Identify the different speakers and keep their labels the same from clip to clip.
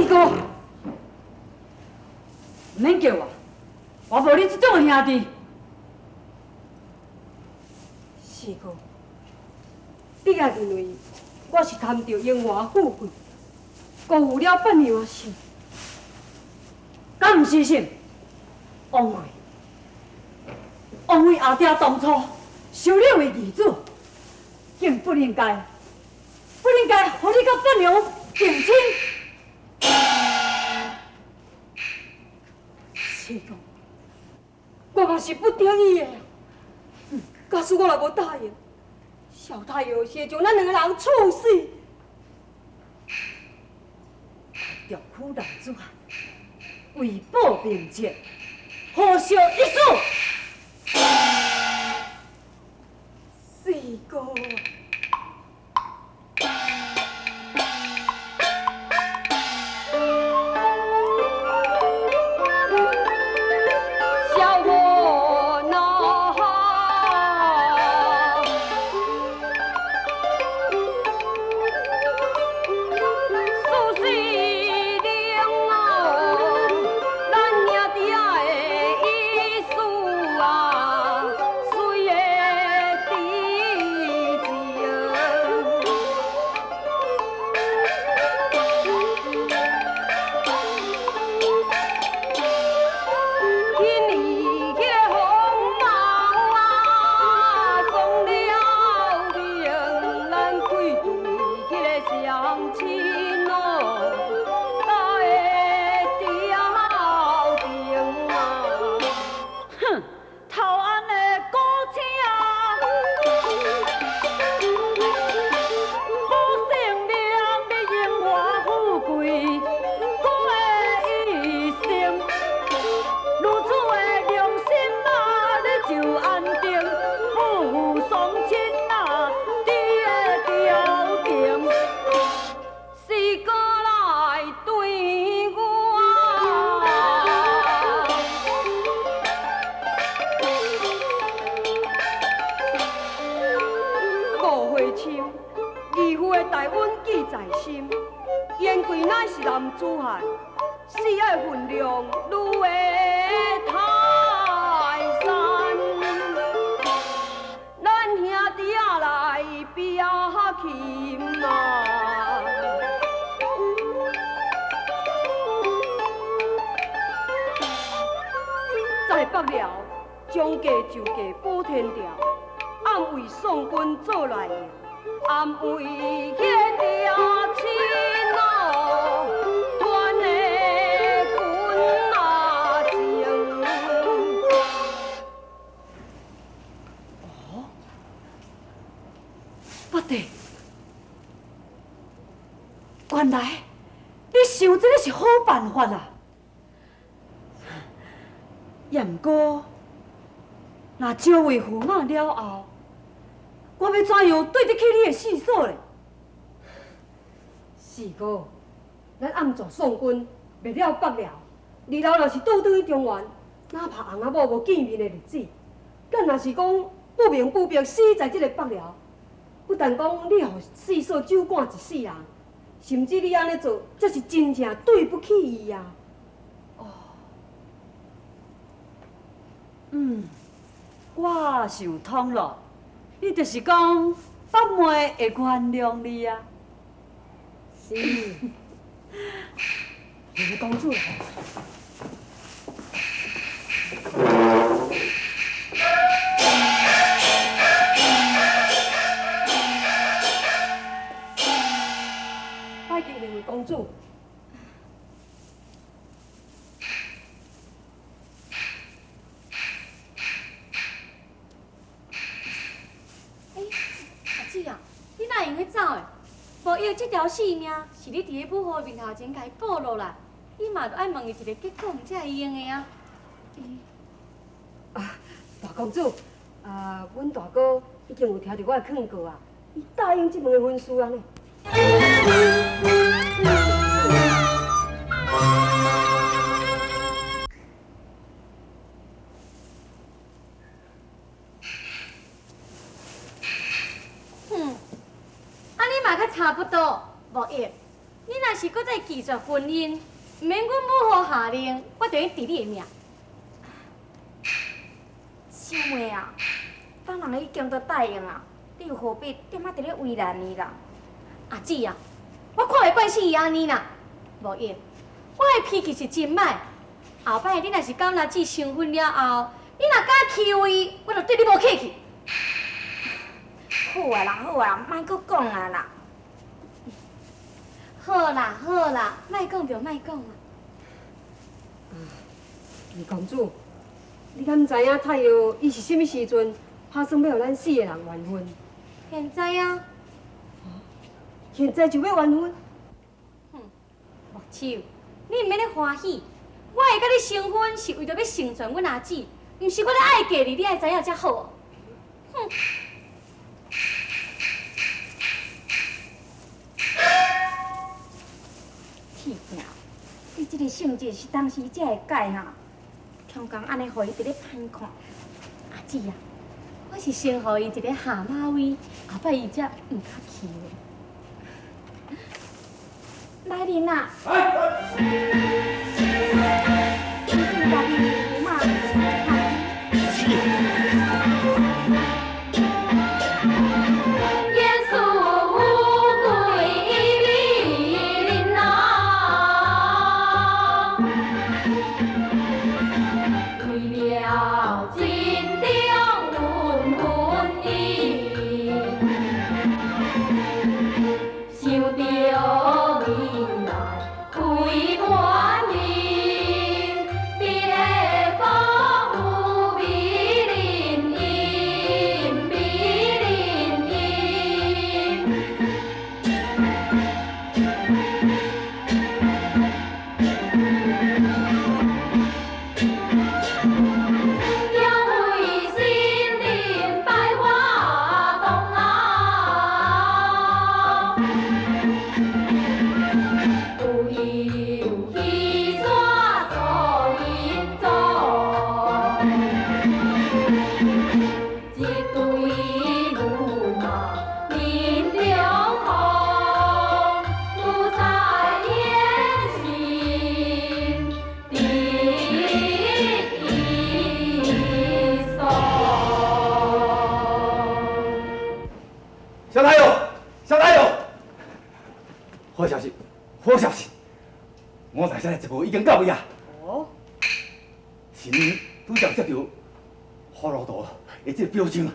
Speaker 1: 四哥，毋免叫我，我無你這種的兄弟。
Speaker 2: 四哥，你也認為我是貪著榮華富貴，辜負了八娘的心？
Speaker 1: 敢毋是心？王妃，王妃阿爹當初收你為義子，更不應該，不應該予你佮八娘定親。
Speaker 2: 四哥，我嘛是不得已的。假使我若無答應，蕭太后是會將咱兩個人處死。
Speaker 1: 獨孤男子漢，為保名節，何惜一死？
Speaker 2: 四哥。將計就計補天條，暗為宋軍做內應，暗為彼個爹親哦，傳的君仔情。
Speaker 1: 哦，不對，原來你想這个是好辦法啊！也毋過，若招為駙馬了後，我欲怎樣對得起你的四嫂咧？
Speaker 2: 四哥，咱暗助宋軍滅了北遼，日後若是倒轉去中原，哪怕翁仔某無見面的日子，咱若是講不明不白死在這个北遼，不但講你予四嫂酒趕一世人，甚至你按呢做，才是真正對不起伊啊！
Speaker 1: 哦，我想通咯，你就是講北妹會原諒你啊？
Speaker 2: 是，兩位公主。拜見兩位公主。
Speaker 3: 欸，阿姊啊，你哪會用得走的？無伊這條性命是你佇咧武侯面頭前共伊保落來，你嘛著愛問伊一个結果，才會用的啊。
Speaker 2: 啊，大公主，啊，阮大哥已經有聽著我的勸告啊，伊答應這門的婚事啊呢。
Speaker 3: 哼，按呢嘛較差不多，無用。你若是閣再拒拒絕婚姻，毋免阮母后下令，我就用治你的命。
Speaker 4: 小妹啊，當人已經都答應啊，你又何必踮仔佇咧為難伊啦？
Speaker 3: 阿姊啊，我看袂慣死伊按呢啦，無用，我的脾氣是真歹。後擺你若是佮阮阿姊成婚了後，你若敢欺負伊，我就對你無客氣。
Speaker 4: 好啊啦，好啊，莫閣講啊啦。
Speaker 3: 好啦好啦，莫講就莫講啦。
Speaker 2: 二公主，你敢知影太后伊是啥物時陣拍算欲予咱四個人完婚？
Speaker 3: 現在啊。
Speaker 2: 現在就欲完婚？
Speaker 3: 哼，木手，你毋免咧歡喜，我會佮你成婚是為著欲成全阮阿姊，毋是我咧愛嫁你，你愛知影才好。哼！
Speaker 4: 鐵鏡，你這個性質是當時才會改哈，強強按呢予伊佇咧歹看。
Speaker 3: 阿姊啊，我是先予伊一個下馬威，後擺伊才毋較欺負。
Speaker 4: 來人啊！你家己駙馬。
Speaker 3: 言辞富貴美人啊，為了真中阮婚姻，想著未來開滿面，別個有美人姻，美人姻。因為新林百花動啊，有遊去山所引走，一對駙馬面中紅，不在眼心得意爽。
Speaker 5: 小太后，小太后，好消息，好消息！五台山的职務已經到位啊！
Speaker 1: 哦，
Speaker 5: 神拄才接著葫蘆圖的這個表彰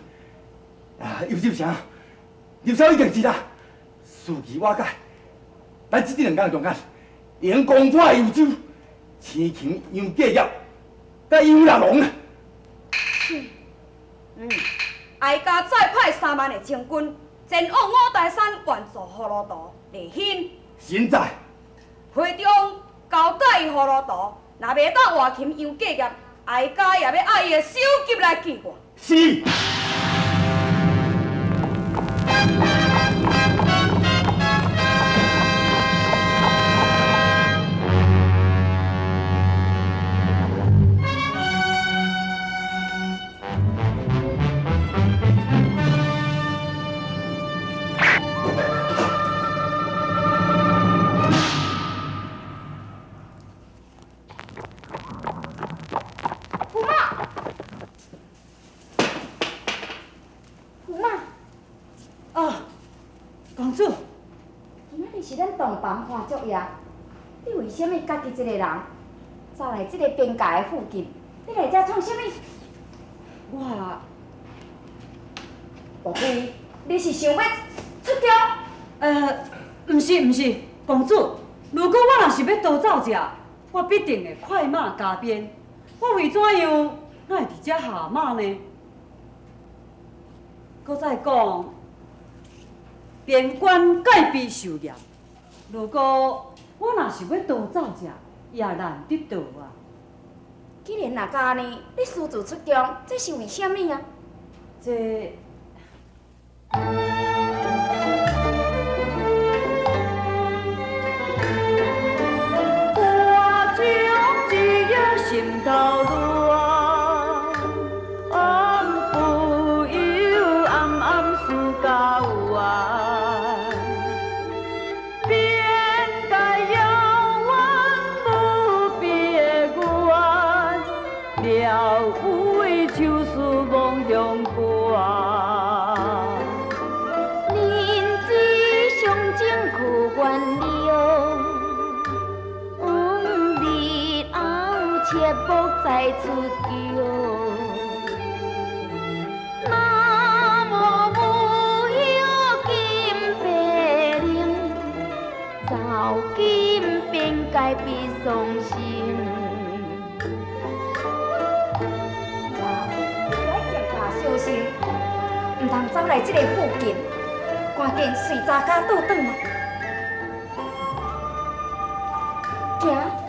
Speaker 5: 啊，幽州城入手已經知啦，事機瓦解，咱這兩工中間，已經攻破幽州，生擒楊繼業，佮楊六郎。
Speaker 1: 哀家再派3萬的精軍前往五台山援助葫蘆圖李興。
Speaker 5: 現在
Speaker 1: 會中交代伊葫蘆圖，若袂當活擒楊繼業，哀家也欲愛伊的首級來記我。
Speaker 5: 是。
Speaker 4: 駙馬，駙馬，
Speaker 1: 哦，公主，
Speaker 4: 今仔日是咱洞房花燭夜，你為啥物家己一個人走來這個邊界的附近？你來遮創啥物？
Speaker 1: 我
Speaker 4: 莫非你是想欲出宮？
Speaker 1: 毋是毋是，公主，如果我若是欲逃走者，我必定會快馬加鞭。我為怎樣，哪會佇遮下馬呢？閣再講，邊關戒備受嚴，如果我若是欲逃走者，也難得逃啊。
Speaker 4: 既然若按呢，你私自出宮，這是為啥物啊？
Speaker 1: 這。我將一夜心頭亂，不由暗暗思家園，邊界遙
Speaker 4: 切莫再出叫。若無武休金白翎，走進邊界必喪生。愛嚴加小心，毋通走來這个附近，趕緊隨查家倒轉來。行。